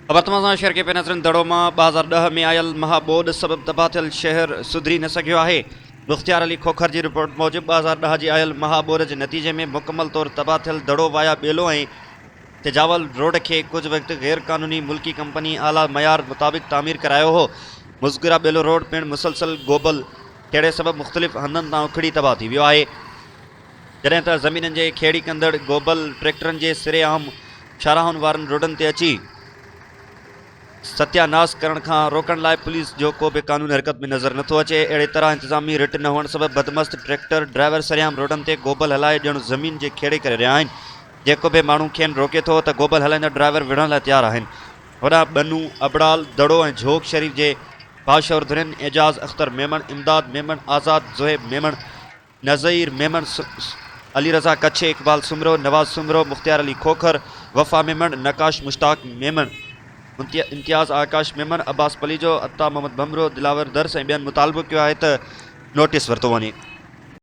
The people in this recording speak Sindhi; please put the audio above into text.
خبر توهان سان شيئر ڪئي پئي ناظرين دڙو مان 2010 ۾ آيل مها ٻوڏ سبب تباهه ٿيل شهر سڌري نه سگهيو آهي مختيار علي کوکر جي رپورٽ موجب 2010 جي آيل مها ٻوڏ جي نتيجي ۾ مڪمل طور تباهه ٿيل دڙو وايا ٻيلو ۽ تجاول روڊ کي ڪجهه وقت غير قانوني ملڪي ڪمپني اعليٰ معيار مطابق تعمير ڪرايو هو مذڪوره ٻيلو روڊ پڻ مسلسل گوبل کيڙي سبب مختلف هنڌن تان اکڙي تباهه ٿي ويو آهي جڏهن ته زمينن جي کيڙي ڪندڙ گوبل ٽريڪٽرن جي سري عام شاهراهن وارن روڊن تي اچي ستيا ناس ڪرڻ کان روڪڻ لاء پوليس جو ڪو به قانون حرڪت ۾ نظر نٿو اچي اهڙي طرح انتظامي رٽ نه هئڻ سبب بدمست ٽريڪٽر ڊرائيور سرعام روڊن تي گوبل هلائي ڄڻ زمين جي کيڙي ڪري رهيا آهن جيڪو به ماڻهو کين روڪي ٿو ته گوبل هلائيندڙ ڊرائيور وڙهڻ لاء تيار آهن هوڏانهن ٻنو، ابڙال، دڙو ۽ جهوڪ شريف جي باشعور ڌرين اعجاز اختر ميمڻ، امداد ميمڻ، آزاد زوهيب ميمڻ، نظير ميمڻ، علي رضا ڪڇي، اقبال سومرو، نواز سومرو، مختيار علي کوکر، وفا ميمڻ، نقاش مشتاق ميمڻ، امتياز آڪاش ميمڻ، عباس پليجو، عطا محمد ڀنڀرو، دلاور درس ۽ ٻين مطالبو ڪيو آهي ته نوٽيس ورتو وڃي.